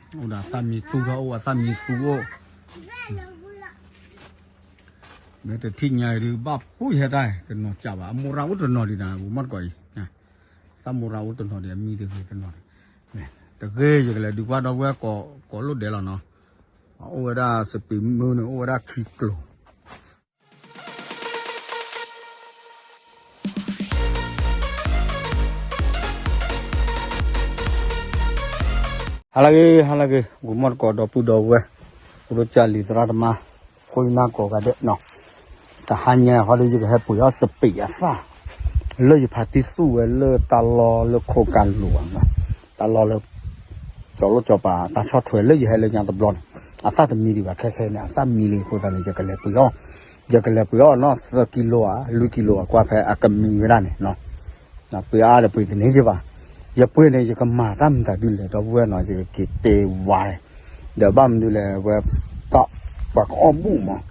အိၣ်ဒီးအသၣ်မံသူထီၣ်အိၣ် အသၣ်မံသူအိၣ်, မ့ၢ်တထံၣ်ညါအံၤဒုး ဘၣ်ပူၤယဟဲတၢ် တနီၤကးဘၣ် အမိၢ်ရၣ်အိၣ်တနီၤဒံးနၤ ပူၤမီၢ်တကိးအံၤ, သၣ်မိၢ်ရၣ်အိၣ်တနီၤဒံး အမံတဂ့ၤတနီၤဒံး, တဂ့ၤ ယကလဲၤဒုးကွၢ်ဒီပုၢ်ဝဲၢ်ကိးလိၣ်ဒဲးလီၤနီၤ, အိၣ်ဝဲဒၣ်စပံးမုၢ်န့ၣ် အိၣ်ဝဲဒၣ်ခံကျိၤ ဟါလၢအဂ့ၤ ဟါလၢအဂ့ၤ ဂီၤမီၢ်တကိးဒီပုၢ်ဒီဝဲၢ် အိၣ်ဒီးကၢ်လံၤသရၣ်သမါ ဃိနၢ်ကိးဂၤဒဲးနီၤ, တဟါညါဟီဒီး ယကဟဲပှ့ၤအီၣ်စပံးအသၣ် လၢယဖးတံၢ်သူၣ်ဝဲလၢတၢ်လီၢ်လၢခိကၤလိၤဘၣ်, တၢ်လီၢ်လၢ ကၠီၤလိၣ်ကၠီၤပၤ တၢ်ဆီၣ်ထွဲလၢယဟဲလၢညါတဘျီန့ၣ် အသၣ်တမံဒံးဘၣ် ခဲခဲန့ၣ် အသၣ်မံလံအဃိသတးန့ၣ် ယကလဲၤပှ့ၤအီၣ်, ယကလဲၤပှ့ၤအီၣ်နီၤ သၢကံလိဧါ လွံၢ်ကံလိဧါ ကွၢ်ဖဲအကမံဝဲဒၣ်န့ၣ်နီၤ, ပှ့ၤအါဒီးပှ့ၤတန့ၢ်က့ဘၣ်, ယပှ့ၤန့ၣ် ယကမၤတၢ်မနုၤတၢ်ဒုးလဲၣ် ဒီပုၢ်ဝဲၢ်နီၤ ယကက့ၤတဲဝဲ ဒီးဘၣ်မနုၤလဲၣ် ဝဲ တၢ်ပှၤကအီၣ်ဘူၣ်မး,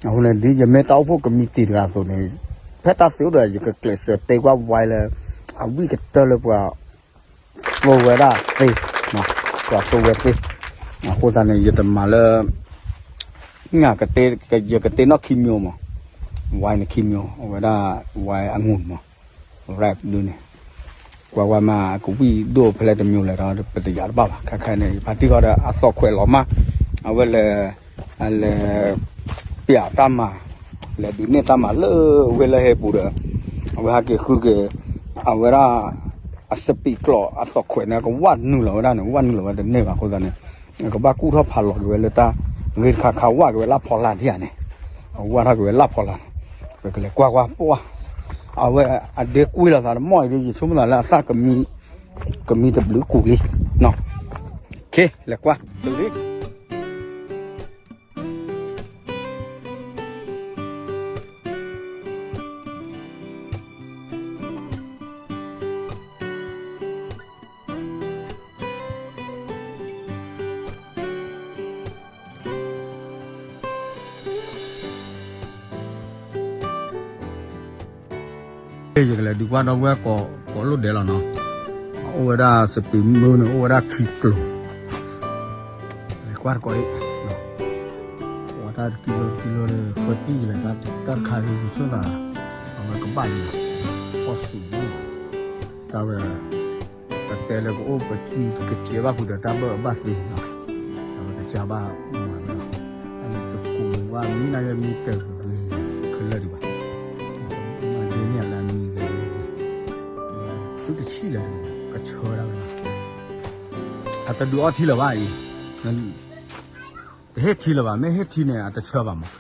အဃိန့ၣ် ဒ်ယမ့ၢ်တၢ်အိၣ်ဖှိၣ်ကမံးတံာ်တဂၤအသိးန့ၣ် ဖဲတၢ်သ့အိၣ်ဒီး ယကကျဲးစၢးတဲကွၢ်ဝဲလၢ အဝံၣ်ကတၢၢ်လၢပှၤ သိဝဲဒၣ်သ့, ပှၤသိဝဲသ့, အဃိသတးန့ၣ် ယတမၤလၢ နကတဲ ယကတဲနီၣ်ခံမျိုးမး, ဝဲန့ၣ်ခံမျိုး အဝဲဒၣ် ဝဲအငူၢ်မး, ရၢးဒုန့ၣ် ကွၢ်ဝဲမး ကဝံၣ်ဒိၣ်ဖဲလဲၣ်တမျိုးလဲၣ်ဒီး ပတယာ်တဘၣ်ဘၣ် ခဲခဲန့ၣ် ယဖါတံၢ်ဃီဒီး အသီၣ်ခွဲးလီၤမး, အဝဲလဲၤ အလဲၤ ပျးတၢ်မၤ လဲၤဒုးနဲၣ်တၢ်မၤလၢဝ့ၢ်လၢဟဲပူၤဒီး အဝဲဟဲက့ၤဃုက့ၤ အဝဲဒၣ် အစပံးကျိၤအသီၣ်ခွဲးန့ၣ် ကဝၢ်နုာ်လီၤဝဲဒၣ်န့ၣ် ဝၢ်နုာ်လီၤဝဲတန့ၢ်ဘၣ်အဃိသတးန့ၣ် ကဘၣ်ကူၣ်ထီၣ်ဖးလီၤက့ၤဝဲလၢတၢ်ဂ့ၢ်တခါခါ ဝၢ်က့ၤဝဲလၢဖီလာ်ဒ်ယၤန့ၣ်, အဝၢ်ထီၣ်က့ၤဝဲလၢဖီလာ်န့ၣ် ပကလဲၤကွၢ်ကွၢ်ပှၢ် အဝဲအဒ့ကွံာ်လိာ်သးတမီၢ်အံၤဒ် ယဆိကမိၣ်သးလၢအသၣ်ကမံ ကမံတဘျုးကူၣ်လံနီၤ, ခဲ လဲၤကွၢ်တလံ ယကလဲၤဒုးကွၢ်ဒီပုၢ်ဝဲၢ်ကိးလိၣ်ဒဲးလီၤနီၤ, အိၣ်ဝဲဒၣ်စပံးမုၢ်န့ၣ် အိၣ်ဝဲဒၣ်ခံကျိၤ လဲၤကွၢ်တကိးအံၤ, ပှၤတၢ်တကံလိတကံလိဒီး ပှၤတံၢ်ကလဲၤတၢ်တခါဒီး ယဆိကမိၣ်သး အဝဲကဘၣ်လံနီၤ, ကီၢ်စူၤဘၣ်, တၢ်ဝဲ ပတဲလၢကအိၣ်ပစုကစဲးဘၣ်ဖုးဒီးတၢ်ဘၢၣ်အဘၣ်သ့နီၤ, အဝဲကစၢ်ဘၣ်မၤလီၤ, အန့ၣ်တကူးဝဲမံနီၤယဲမံတဂ့ၤခဲလၢာ်ဒံးဘၣ်, မၤဒ်န့ၣ်လၢအမံဂ့ၤ, သုတဆံၣ်လၢာ်တဂ့ၤ ကဆၢဒၣ်ဝဲနီၤ, အတဒုးအီထံလၢၤဘၣ်အံၤ, တဟ့ၣ်ထံလၢၤဘၣ် မ့ၢ်ဟ့ၣ်ထံန့ၣ် အတဆၢဘၣ်မး,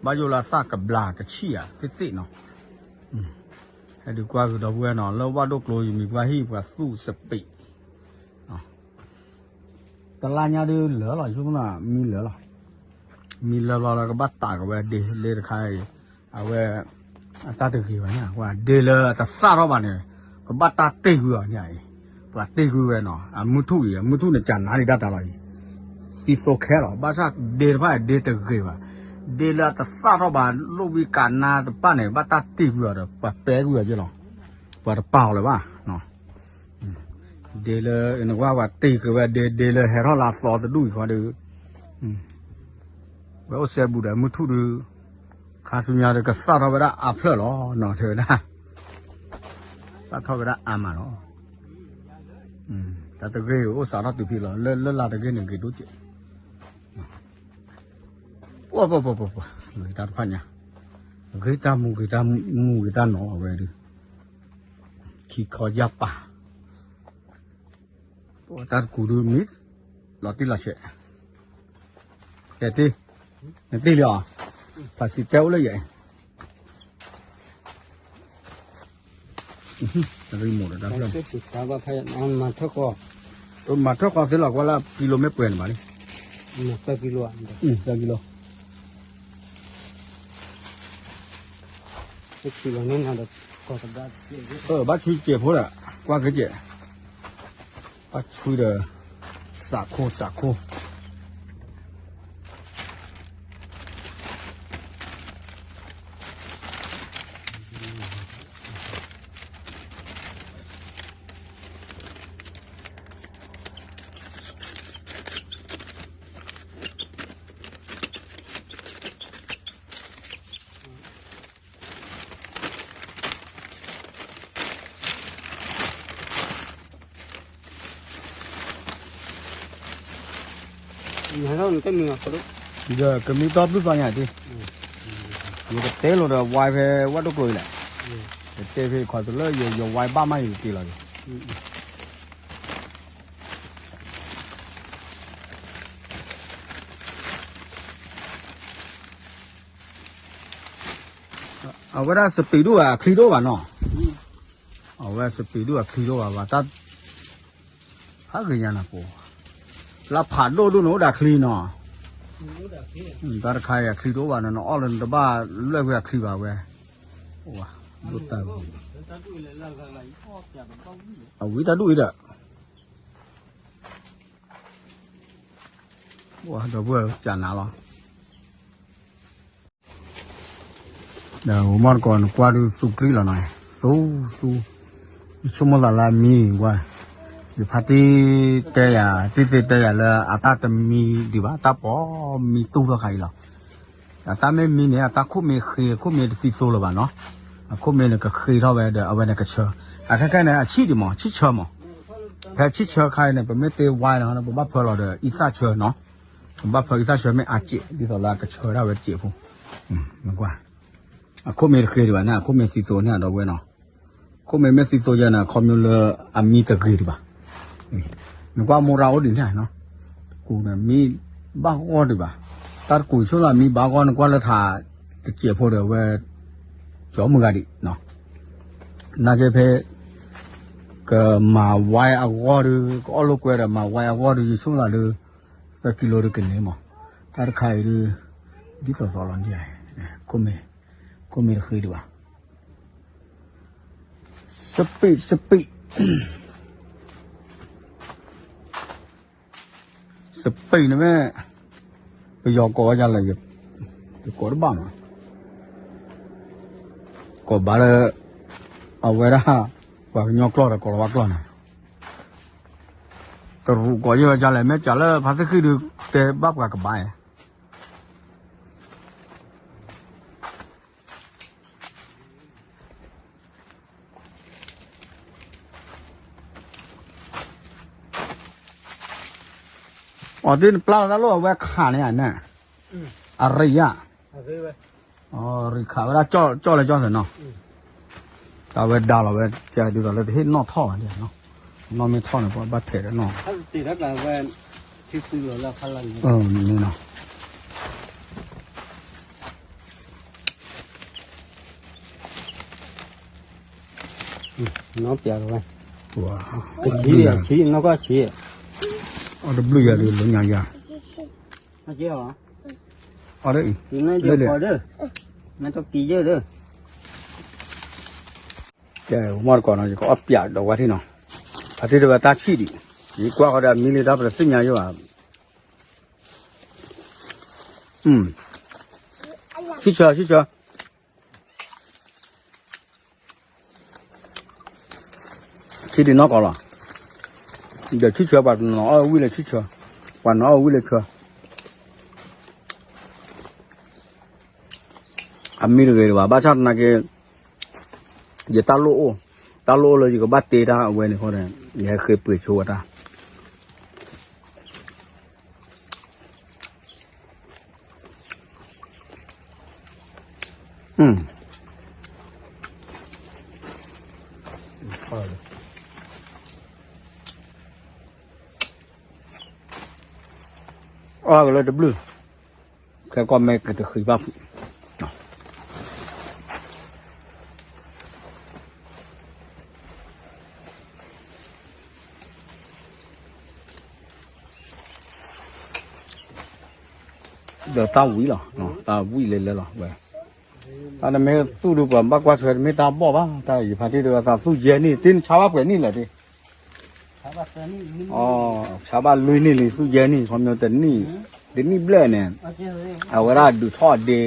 ဘၣ်ယိၣ်လၢအသၣ်ကဘျါကဆံၣ်ဧါသ့ၣ်သ့ၣ်နီၤ, ဟဲဒုးကွၢ်ကဒီပုၢ်ဝဲၢ်နီၤ လၢဝၣ်ဒိၣ်ကျိ ယမံၤပှၢ်ဟံၣ်ပှၤသူၣ်စပံး, တလါညါဒုးလၢာ်လီၤ ယဆိကမိၣ်မံလၢာ်လီၤ, မံလၢာ်လီၤလၢကဘၣ်တးကဝဲဒ့လၢတခါအံၤ, အဝဲ အတၢ်တဂ့ၤဘၣ်န့ၣ် ပှၤဒ့လၢအတသၣ်ထီၣ်ဘၣ်န့ၣ် ကဘၣ်တၢ်တ့ၢ်ကွံာ်အီၤန့ၣ်အံၤ, ပှၤတ့ၢ်ကွံာ်ဝဲနီၤ အမုၢ်ထူၣ်အံၤ အမုၢ်ထူၣ်န့ၣ်ကနါဒံးတၢ်တၢ်လီၤအံၤ, သံသိခဲလီၤ ဘၣ်ဆၣ်ဒ့တဖၣ်ဒ့တဂ့ၤဘၣ်, ဒ့လၢအတသၣ်ထီၣ်ဘၣ် လိၣ်ဝံကးနါတပၣ်န့ၣ် ဘၣ်တၢ်တ့ၢ်ကွံာ်အီၤဒီး ပှၤပဲကွံာ်အီၤက့လီၤ, ပှၤတပာ်အီၤလၢၤဘၣ် ဒ့လၢနကွၢ်ပှၤတ့ၢ်ကွံာ်ဝဲဒ့ ဒ့လၢဟဲထီၣ်လၢအသီတဒူၣ်အံၤဃီဒီး ဝဲအိၣ်စဲဘူးဒီးမုၢ်ထူၣ်ဒုး ခါဆူညါဒီးကသၣ်ထီၣ်ဝဲဒၣ်အါဖျၢၣ်လီၤနီၤ တဲဝဲဒၣ်, သၣ်ထီၣ်ဝဲဒၣ်အါမးလီၤ, တၢ်တဂ့ၤအိၣ်စးထီၣ်တုၤဖဲလီၤ လၢလၢ်တဂ့ၤန့ၣ်ဂ့ၤဒိၣ်ကဲး, ပှၤပှၤပှၤပှၤ ဂ့ၤတၢ်တဖၣ်ညါ, ဂ့ၤတၢ်မူဂ့ၤတၢ်မူဂ့ၤတၢ်နီၤအဝဲဒုး, ခံခီယၢ်ပၤ ပတၢ်တကူးဒုးမံ, လီၤတံၢ်လီၤဆဲး, ကဲတံၢ်, နတံၢ်လံဧါ, ဖးစံးတဲအိၣ်လၢယဲၢ်, တရံးမိၢ်ဒီးတၢ်ဖျၢၣ်, မၤထၢၣ်ဃီသ့လီၤ ကွၢ်လၢကံလိမ့ၢ်ပှဲၤန့ၣ်ဘၣ်လံ, သၢကံလိ, ဘၣ်ဆူကဲးဖိဒီး ကွၢ်ကဲး, ဘၣ်ဆူဒီး စးခိၣ်စးခိၣ် ဒီးကမံတီၢ်ဘျုးသီညါတ့ၢ်, ယကတဲလိာ်ဒီးဝါဖဲဝဲဒိၣ်ကျိၤအံၤလဲၣ်, ယတဲဖဲခီတလၢယဝါဘၣ်မးယက့ၤလီၤဒံး အဝဲဒၣ်စပံးဒိၣ်ဘၣ်အချံတအိၣ်ဘၣ်နီၤ, အဝဲစပံးဒိၣ်အချံတအိၣ်ဘၣ်ဘၣ်တၢ်, ဖးဂ့ၤညါနၤပူၤ, လၢဖးဒိၣ်ဒိၣ်န့ၣ်အိၣ်ဒီးအချံနီၤ, တၢ်တခါအံၤအချံတအိၣ်ဘၣ်နီၤ နအီၣ်လၢနတဘၣ်လွဲၢ်ကွံာ်အချံဘၣ်ဝဲ, ဒိၣ်တၢ်ဂ့ၤ, အဝံတၢ်ဒူၣ်အံၤဒီး ဒီပုၢ်ဝဲၢ်ကနၤလီၤ, ဒီးဝဲမီၢ်တကိးနကွၢ်ဒုးသူကြံၢ်လီၤနီၤ, သူ, သူ, ယဆိကမိၣ်သးလၢအမံဝဲ, ယဖါတံၢ်တဲယၤ တံၢ်သ့ၣ်တဲယၤလၢအတၢ်တမံဒံးဘၣ် တၢ်ပိာ်မံတူၢ်ထီၣ်ခါအံၤလီၤ, အတၢ်မ့ၢ်မံန့ၣ် အတၢ်ခိၣ်မ့ၢ်ဃ့ အခိၣ်မ့ၢ်တသံသိလၢၤဘၣ်နီၤ, အခိၣ်မ့ၢ်န့ၣ်ကဃ့ထီၣ်ဝဲဒီးအဝဲန့ၣ်ကဆၢ, အခဲခဲန့ၣ် အဆံၣ်ဒံးမး ဆံၣ်ဆၢမး, ဖဲဆံၣ်ဆၢခါအံၤန့ၣ် ပမ့ၢ်တ့ဝါနီၤ ပဘၣ်ဖၢလီၤဒီးအံသၣ်ဆၢနီၤ, ပဘၣ်ဖၢအံသၣ်ဆၢမ့ၢ်အစဲး ဒ်သိးလၢအကဆၢဒၣ်ဝဲတစဲးဖိ, နကွၢ်, အခိၣ်မ့ၢ်တဃ့ဒံးဘၣ်န့ၣ် အခိၣ်မ့ၢ်သံသိန့ၣ် ဒီပုၢ်ဝဲၢ်နီၤ, ခိၣ်မ့ၢ်မ့ၢ်သံသိယဲန့ၣ် ခီဖျိလၢအမံတဂ့ၤဒံးဘၣ်, နကွၢ်မိၢ်ရၢ်အိၣ်ဒံးန့ၣ်နီၤ, ကူးန့ၣ်မံဘၣ်ဂီၢ်ဒံးဘၣ်, တၢ်တကူးဆိလၢမံဘၣ်ဂီၢ် နကွၢ်လၢထးတစဲးဖိဒီးဝဲ, ကၠီမုၢ်ဂၤဒံးနီၤ, နာ်က့ဖဲ ကမၤဝဲအဂီၢ်ဒီး ကအီၣ်လိာ်ကွဲဒီးမၤဝဲအဂီၢ်ဒီး ယဆိကမိၣ်သးဒီး သၢကံလိဒီးကန့ၢ်မး, တၢ်တခါအံၤဒီး ဒ်သိးသိးလီၤန့ၣ်, ခိၣ်မ့ၢ်, ခိၣ်မ့ၢ်တဃ့ဒံးဘၣ်, စပံး စပံး စပံးန့ၣ်မ့ၢ် ပယီၤကိးဝဲဒ်လဲၣ်, ယကိးတဘၣ်မး, ကိးဘၣ်လၢ အဝဲဒၣ် ပှၤကညီကျိာ်ဒီးကိးလီၤဝဲကျိာ်န့ၣ်, တရူးကိးယဲၢ်ဝဲဒ်လဲၣ် မ့ၢ်စးလၢဖါသ့ၣ်ဃံဒီး တဲဘၣ်ပှၤကဘၣ်ဧါ အီၤဒ်နပျၢ်လီၤတၢ်လိၣ်အဝဲခးန့ၣ်ဧါန့ၣ်, အရံၤဧါ, အရံၤခးဝဲဒၣ်ကၠီၣ်လဲၣ်ကၠီၣ်သ့ၣ်နီၤ, တၢ်ဝဲဒါလီၤဝဲ ကဲဒ်သိးလၢတဟ့ၣ်နီၣ်ထီၣ်ဘၣ်န့ၣ်နီၤ, နီၣ်မ့ၢ်ထီၣ်န့ၣ် ပဘၣ်ထဲးဒီးနီၣ်, န့ၣ်နီၤ နီၢ်ပျးဝဲ, ကဆံးဆံး နီၢ်ကီၢ်ဆံး, အီၤတဘျုးယၤဒီးလၢညါယၤ, အီၤဒ်အံၤ, နတကံယဲၢ်ဒီး, ကဲ မီၢ်တကိးနီၤ ယကအီၣ်ပၠးဒီးဝဲထံနီၤ, အထံတဝဲတၢ်ဆံၣ်ဒံး, ယကွၢ်ဃီဒီးမံလံတၢ်ပတသ့ၣ်ညါယိၣ်ဘၣ်, ဆံၣ်ဆၢ ဆံၣ်ဆၢ ဆံးဒံးနီၢ်ကီၢ်လီၤ, ဒီးဆံၣ်ဆၢပှၤတနီၤအီၣ်ဝံၣ်လၢဆံၣ်ဆၢ, ပှၤနီၤအီၣ်ဝံၣ်လၢဆံၣ်ဆၢ, အမံတဂ့ၤဒံးဘၣ် ဘၣ်ဆၣ်သနာ်က့ ယတၢ်လိၣ်အိၣ်, တၢ်လိၣ်အိၣ်လၢယကဘၣ်တ့တၢ်အဝဲန့ၣ်ဃီဒီး ယဟဲဃ့ပှ့ၤဆိဝဲတၢ် အီၣ်ကလၢတဘျုး, ခဲကီၢ်မ့ၢ်ကတဃံဘၣ်ဖုး ဒီးတၢ်ဝံၤလီၤ, တၢ်ဝံၤလဲၤလဲၤလီၤဝဲ, တၢ်တမ့ၢ်သူၣ်ဒုးပှၤဘၣ်ကွၢ်ထွဲတမ့ၢ်တၢ်ဘီၣ်ဘၣ်, တၢ်ယဖါတံၢ်တဝဲသးသူၣ်ယဲၢ်နံၣ် တ့နဆါဘၣ်ပှဲၤနံၣ်လဲၣ်တ့, ဆါဘၣ်လွံၢ်နံၣ်လံ သူၣ်ယဲၢ်နံၣ် ခီပညီတနံၣ်, တနံၣ်ဘျဲၣ်န့ၣ်, အဝဲဒၣ်ဒုးထီၣ်အဒ့,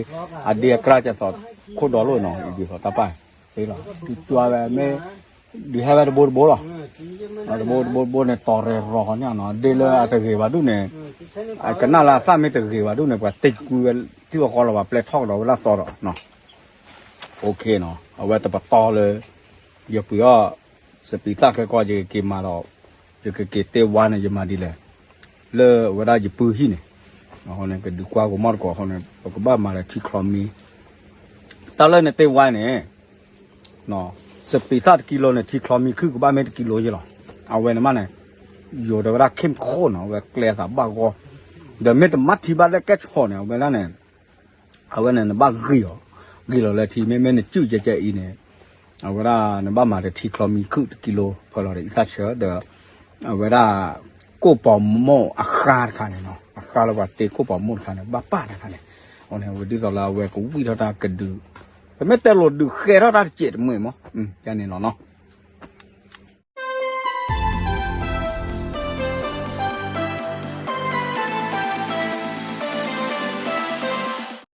အဒ့အကြၢးကဲသိးခိၣ်ဒီလိၣ်နီၤ ဒ်သိးတၢ်ပၢ်, သ့လီၤ, ဒုးတွာ်ဝဲမ့ၢ်ဒုးဟဲဝဲတဘိတဘိလီၤ, တဘိတဘိတဘိန့ၣ် တီၤရဲၣ်ရီၤဃီညါနီၤ ဒ့လၢအတဂ့ၤဘၣ်ဒူၣ်န့ၣ်, အကနၣ်လၢအသၣ်မ့ၢ်တဂ့ၤဘၣ်ဒူၣ်န့ၣ် ပှၤတ့ကွံဝဲထံၣ်ဝဲဃီလီၤ ပှၤပျဲထီၣ်ကဒီးဝဲလၢသီဒီး, အဝဲတပတီၢ်လၢ ယပှ့ၤအီၣ် စပံးသၣ်ခဲကီၢ် ယကက့ၤမၤဒီး, ယကက့ၤတဲဝါန့ၣ် ယမၤဒ်လဲၣ်, လၢဝဲဒၣ်ယပုၢ်ဟံၣ်န့ၣ်, အဃိန့ၣ် ကဒုးကွၢ်ကမီၣ်တကိးအဃိန့ၣ် ပကဘၣ်မၤဒီးထံချီမံ တၢ်လၢနတဲဝဲန့ၣ် စပံးသၣ်တကံလိၤန့ၣ် ထံချီမံခုၣ်ကဘၣ်မ့ၢ်တကံလိၤယဲလီၤ. အဝဲန့ၣ်မးန့ၣ် ယိၤတဲဝဲဒၣ် เข้มข้น အဝဲကျဲအသးဘၣ်ဂီၢ်, ဒီးမ့ၢ်တမၤထံဘၣ်လၢကဲဆီၣ်န့ၣ် အဝဲဒၣ်န့ၣ် အဝဲန့ၣ်နဘၣ်ဂံၢ်အီၤ, ဂံၢ်လီၤလၢထံ မ့မ့ၢ်နစုၣ်ကဲကဲအံၤန့ၣ် အဝဲဒၣ်နဘၣ်မၤဒီးထံချီမံခုၣ်တကံလိၤ ဖၢလီၤဒီးအံသၣ်ဆၢဒီး အဝဲဒၣ် ကိၣ်ပီၤမိၣ်အဃါတခါန့ၣ်နီၤ, အဃါလၢပှၤတ့ကိၣ်ပီၤမိၣ်တခါန့ၣ် ဘၣ်ပာ်တခါန့ၣ်, အဃိန့ၣ် အဝဲဒ်သိးလၢအဝဲကဝံၣ်ထီၣ်တၢ်ကဒုး, ပမ့ၢ်တဲလိာ်ဒုးဃဲထီၣ်တၢ်တစဲးတမှဲၤမး, ကန့ၣ်လီၤနီၤ.